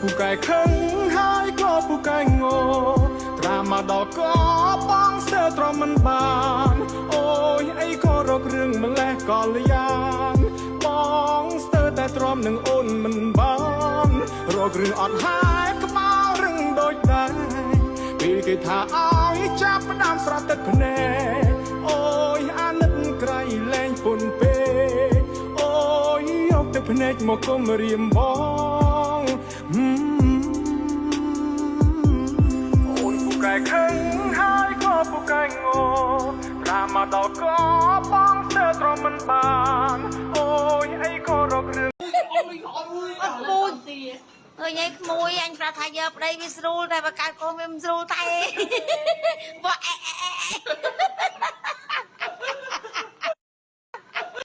ពូកែខឹងហើយក៏ពូកែងត្រាមកដល់ក៏បងស្ទើរទ្រាំមិនបានអូយអីក៏រករឿងម្លេះក៏លយ៉ាងបងស្ទើរតែទ្រាំនឹងអូនមិនបានរករឿងអត់ហើយក្បាលរឹងដូចដែរពេលគេថាឲ្យចាប់ផ្ដើមស្រក់ទឹកភ្នែកអូយអាណិតក្រៃលែងពុនពេកអូយយកទឹកភ្នែកមកគុំរៀមបងហឹម អូនពូកែខឹងហើយក៏ពូកែងត្រាមកដល់ក៏បងស្ទើរទ្រាំមិនបានអូយអីក៏រករឿង អត់ពូជអើយញ៉ៃក្មួយអញប្រាប់ថាយកប្តីវាស្រួលតែបើកើតកូនវាមិនស្រួលតែ